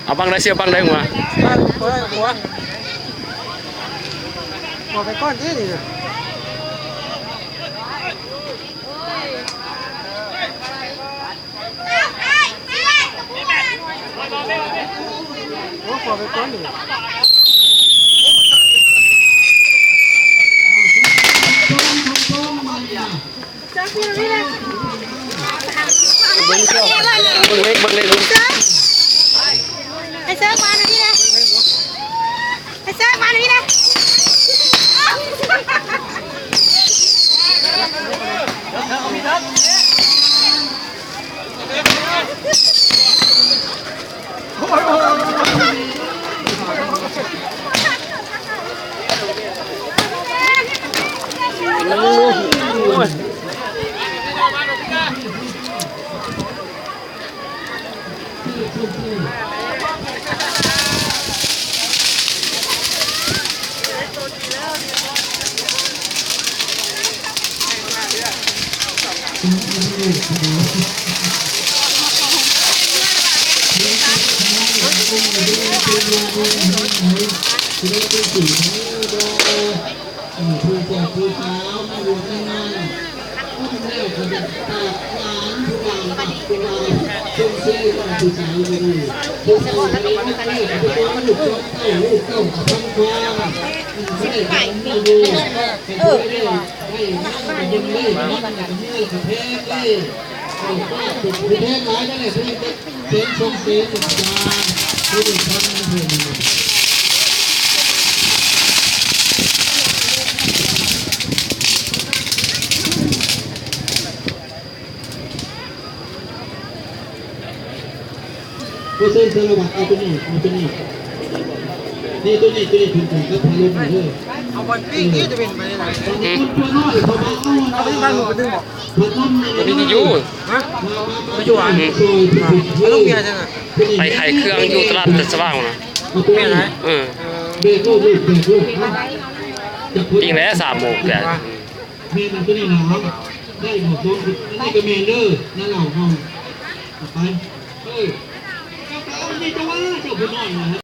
ເອົາບັງໄດ້ ເຊຍ ບັງໄດ້ຫົວ ຫົວ ຫົວ ຫົວໄປກ່ອນຕິນີ້ນະ. ໂອ້ ຂໍໄປກ່ອນນີ້ ເບິ່ງເລກ ເບິ່ງເລກ ເບິ່ງ ໄປເຊີບມາໜ່ອຍນີ້ນະ. ໄປເຊີບມານີ້ນະ. ເອີ ຜູ້ພໍ່ຜູ້ສາວມາຮ່ວມໃນງານບຸນແລ້ວກໍຢາກຝາກຫຼານຜູ້ບ່າວ ຜູ້ບ່າວສົ່ງເຊີຍວ່າຜູ້ສາວບໍ່ດີ ຜູ້ສາວບໍ່ດີ ແລ້ວກໍໄປຕ້ອນລູກຕ້ອນເຕົ້າ ລູກເຕົ້າກໍພັນຄວາ ເອີ ບໍ່ໄດ້ກັນເມືອຢູ່ ກໍບໍ່ໄດ້ໄດ້ງານກໍເບິ່ງເລີຍ ມັນກໍເມືອກໍແພງເລີຍ ເອີ ກໍເປັນຜູ້ແພງຫຼາຍນັ້ນແຫຼະ ເພິ່ນກໍ ເປັນຊົງເປັນຈານຜູ້ທີ່ທຳເພິ່ນ ບໍ່ເຊີນສາລະວັດ ເອົາຕົວນີ້ ເອົາຕົວນີ້ ນີ້ ຕົວນີ້ ຕົວນີ້ ເພິ່ນກໍພາລົງເດີ ເອົາບອນປີກນີ້ຈະເປັນໄປໄດ້ ອືມ ຕົວນ້ອຍເຂົາມາເອົາ ເອົາໄປບ້ານໝູ່ຄົນໜຶ່ງບໍ? ບໍ່ມີຢູ່ ຮະ? ບໍ່ຢູ່ຫວາ? ອືມ ເອົາລົງເມຍຈັ່ງນະ ໄປຂາຍເຄື່ອງຢູ່ຕະຫຼາດແສງສະຫວ່າງນະ ແມ່ນຫວາ? ເອີ ອີກແລ້ວ ສາມໂມງແລ້ວ ແມ່ນຕົວນີ້ນະ ໄດ້ໝົດ ອັນນີ້ກໍແມ່ນເດີ ນາເລົ່າເຮົາ ໄປ ເອີ ເຈົ້າກໍເອົາອັນນີ້ ເຈົ້າວ່າເຈົ້າຜູ້ນ້ອຍນະ.